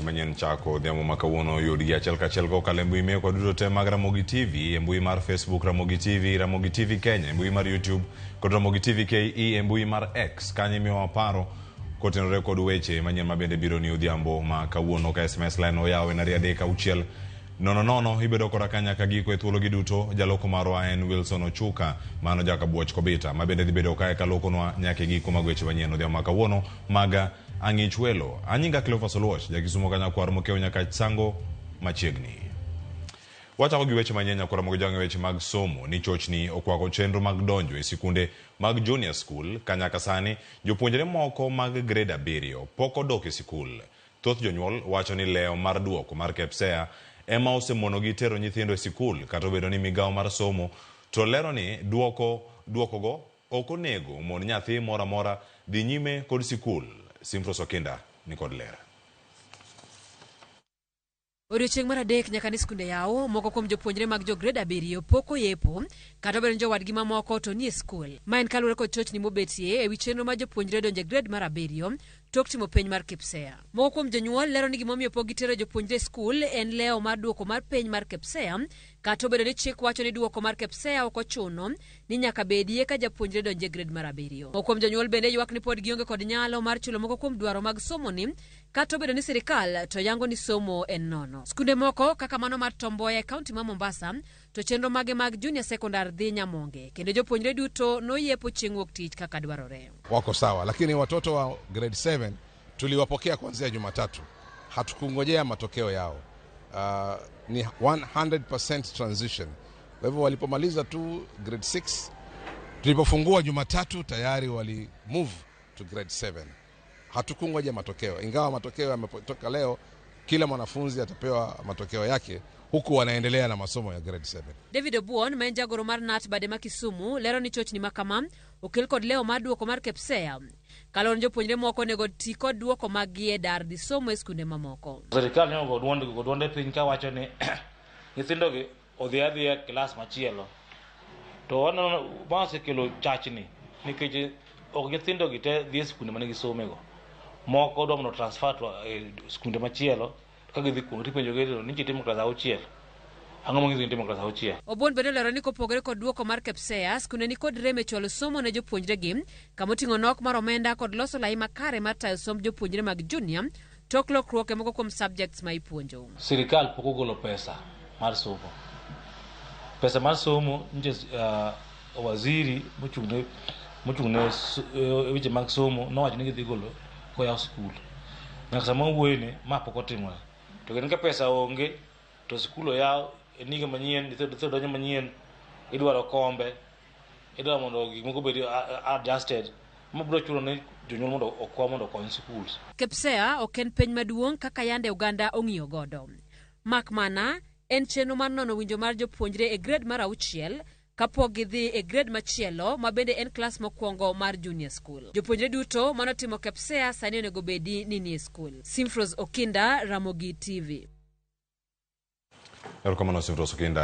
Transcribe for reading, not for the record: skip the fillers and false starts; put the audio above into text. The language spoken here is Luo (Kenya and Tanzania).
Manyien chako odhiambo ma kawuono yudgi achiel kachiel kokalo e mbui mekwa duto te mag Ramogi TV, e mbui mar Facebook Ramogi TV, Ramogi TV Kenya, e mbui mar YouTube kod Ramogi TV KE e mbui mar X. Kanyo imiyowa paro kotenore kod weche manyien ma bende biro ni odhiambo ma kawuono ka SMS line oyaw en 23600 ibedo koda ka nyaka giko e thuologi duto. Jaloko marwa en Wilson Ochuka, mano jakabuoch Kobita, ma bende dhi bedo kae kalokonwa nyaka e giko mag weche manyien odhiambo ma kawuono mag Ang'ich Welo. Anyinga Cleophas Oluoch, jakisumo ka nyakwar mokew nyaka Sango machiegni. Wachako gi weche manyien nyakwar Ramogi Jwang' e weche mag somo ni chochni okwako chenro mag donjo e sikunde mag junior school ka nyaka sani jopuonjre moko mag grade 7 pok odok e sikul. Thoth jonyuol wacho ni lewo mar duoko mar KPSEA ema osemonogi tero nyithindo e sikul kata obedo ni migawo mar somo to lero ni duoko duokogo ok onego omon nyathi moro amora dhi nyime kod sikul. Simfros Okinda ni kod ler. Odiochieng' mar adek nyaka ne skunde yaw, moko kuom jopuonjre mag jo grade 7 pok oyepo, kata obedo ni jowadgi mamoko to nie skul. Ma en kaluwore kod chochni mobetie e wi chenro mar jopuonjre donjo e grade mar 7 tok timo penj mar KPSEA. Moko kuom jonyuol lero ni gimomiyo pok gitero jopuonjre e skul en lewo mar duoko mar penj mar KPSEA, kata obedo ni chik wacho ni duoko mar KPSEA ok ochuno ni nyaka bedie ka japuonjre donjo e grade mar 7. Moko kuom jonyuol bende ywak ni pod gionge kod nyalo mar chulo moko kuom dwaro mag somoni, kata obedo ni sirikal to yango ni somo en nono. Skunde moko kaka mano mar Tom Mboya e kaunti ma Mombasa to chenro mage mag junior secondary dhi nyamonge kendo jopuonjre duto noyepo chieng' wuok tich kaka dwarore. Wako sawa, lakini watoto wa grade 7 tuliwapokea kuanzia Jumatatu, hatukungojea matokeo yao. Ni 100% transition. Kwa hivyo walipomaliza tu grade 6, tulipofungua Jumatatu tayari wali move to grade 7. Hatukungoja matokeo, ingawa matokeo yametoka leo, kila mwanafunzi atapewa matokeo yake huku wanaendelea na masomo ya grade 7. David Obuon ma en jagoro mar KNUT bade ma Kisumu lero ni chochni ma kama okel kod lewo mar duoko mar KPSEA. Kaluwore ni jopuonjre moko onego ti kod duoko mag gi e dar dhi somo e skunde mamoko. Sirikal ne ogo duonde piny kawacho ni nyithindogi odhi adhiya e klas machielo. To waneno ma osekelo chachni nikech ok nyithindogi te dhi e skunde mane gisomego. Moko dwa mondo transfer to e skunde machielo ka gidhi kuno tipenjogi ni nitimo klas 6. Ang'o manyiso ni itimo klas 6? Obuon bende olero ni kopogore kod duoko mar KPSEA, skunde ni kod rem e chwalo somo ne jopuonjregi kamoting'o nok mar omenda kod loso lai makare mar tayo somb jopuonjre mag junior tok lokruok e moko kuom subjects ma ipuonjo. Sirikal pok ogolo pesa mar somo. Pesa mar somo nitie waziri mochung'ne weche mag somo nowacho ni gidhi golo koyaw skul. Nyaka sama wawuoyeni ma pok otimore. To kendo ka pesa onge to skul oyaw en higa manyien, nyithindo donjo manyien, idwaro kombe, idwaro mondo gik moko obed adjusted. Ma biro chuno ni jonyuol mondo okwa mondo okony schools. KPSEA ok en penj maduong' kaka yande oganda ong'iyo godo. Mak mana en chenro mar nono winjo mar jopuonjre e grade mar 6 kapok gidhi e grade machielo ma bende en klas mokwongo mar junior school. Jopuonjre duto manotimo KPSEA sani onego bedi ni nie skul. Simfros Okinda, Ramogi TV. Erokamano Simfros Okinda.